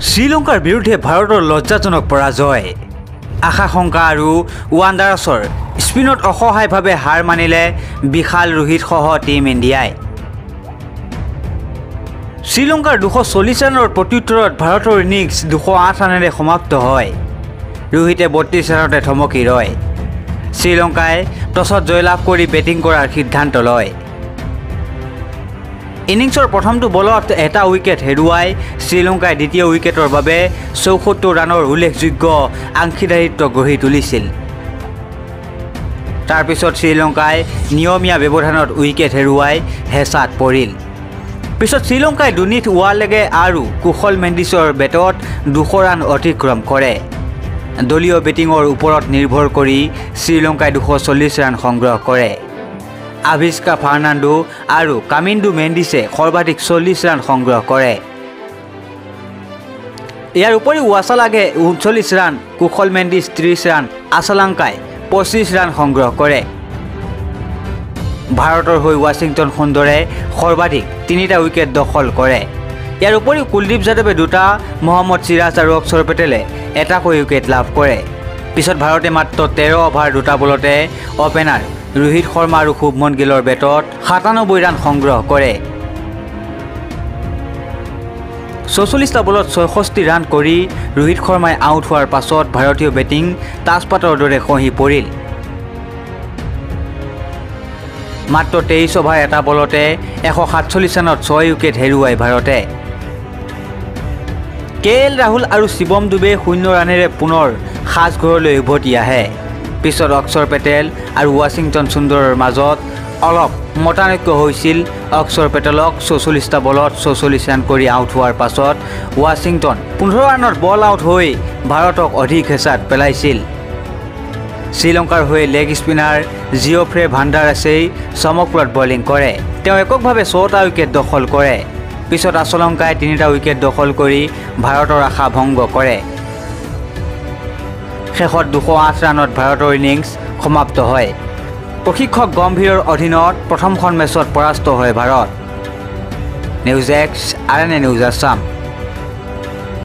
শ্ৰীলংকাৰ বিৰুদ্ধে ভাৰতৰ লজ্জাজনক পৰাজয়। আশাশংকা আৰু ৱাণ্ডাৰাছৰ স্পিনত অসহায়ভাৱে হাৰ মানিলে বিশাল ৰোহিতসহ টীম ইণ্ডিয়াই। শ্ৰীলংকাৰ 240 ৰানৰ প্ৰত্যুত্তৰত ভাৰতৰ ইনিংছ 208 ৰানেৰে সমাপ্ত হয়। ৰোহিতে 32 ৰানতে থমকি ৰয়। শ্ৰীলংকাই টছত জয়লাভ কৰি বেটিং কৰাৰ সিদ্ধান্ত লয়। ইনিংছৰ প্ৰথমটো বলত এটা উইকেট হেৰুৱাই শ্ৰীলংকাই দ্বিতীয় উইকেটৰ বাবে 74 ৰানৰ উল্লেখযোগ্য অংশীদাৰিত্ব গঢ়ি তুলিছিল। তাৰপিছত শ্ৰীলংকাই নিয়মীয়া ব্যৱধানত উইকেট হেৰুৱাই হেঁচাত পৰিল। পিছত শ্ৰীলংকাই দুনিথ ৱালেগে আৰু কুশল মেণ্ডিছৰ বেটত 200 ৰান অতিক্ৰম কৰে। দলীয় বেটিঙৰ ওপৰত নিৰ্ভৰ কৰি শ্ৰীলংকাই 240 ৰান সংগ্ৰহ কৰে। আভিষ্কা ফাৰ্নাণ্ডো আৰু কামিন্দু মেণ্ডিছে সৰ্বাধিক 40 ৰান সংগ্ৰহ কৰে। ইয়াৰ উপৰিও ৱাছালাগে 39 ৰান, কুশল মেণ্ডিছ 30 ৰান, আছালাংকাই 25 ৰান সংগ্ৰহ কৰে। ভাৰতৰ হৈ ৱাশ্বিংটন সুন্দৰে সৰ্বাধিক 3টা উইকেট দখল কৰে। ইয়াৰ উপৰিও কুলদীপ যাদৱে 2টা, মহম্মদ চিৰাজ আৰু অক্ষৰ পেটেলে এটাকৈ উইকেট লাভ কৰে। পিছত ভাৰতে মাত্ৰ 13 অভাৰ 2টা বলতে অপেনাৰ ৰোহিত শৰ্মা আৰু শুভমন গিলৰ বেটত 97 ৰান সংগ্ৰহ কৰে। 44টা বলত 66 ৰান কৰি ৰোহিত শৰ্মাই আউট হোৱাৰ পাছত ভাৰতীয় বেটিং তাজপাতৰ দৰে খহি পৰিল। মাত্ৰ 23 অভাৰ এটা বলতে 147 ৰানত 6 উইকেট হেৰুৱাই ভাৰতে। কে এল ৰাহুল আৰু শিৱম ডুবে 0 ৰানেৰে পুনৰ সাজঘৰলৈ উভতি আহে। পিছত অক্ষৰ পেটেল আৰু ৱাশ্বিংটন সুন্দৰৰ মাজত অলপ মতানৈক্য হৈছিল। অক্ষৰ পেটেলক 44টা বলত 44 ৰান কৰি আউট হোৱাৰ পাছত ৱাশ্বিংটন 15 ৰানত বল আউট হৈ ভাৰতক অধিক হেঁচাত পেলাইছিল। শ্ৰীলংকাৰ হৈ লেগ স্পিনাৰ জিঅ'ফ্ৰে ভাণ্ডাৰাছেই চমকপ্ৰদ বলিং কৰে। তেওঁ এককভাৱে 6টা উইকেট দখল কৰে। পিছত আছলংকাই 3টা উইকেট দখল কৰি ভাৰতৰ আশা ভংগ কৰে। শেষত 208 ৰানত ভাৰতৰ ইনিংছ সমাপ্ত হয়। প্ৰশিক্ষক গম্ভীৰৰ অধীনত প্ৰথমখন মেচত পৰাস্ত হয় Bharat. News desk, RNA news Assam.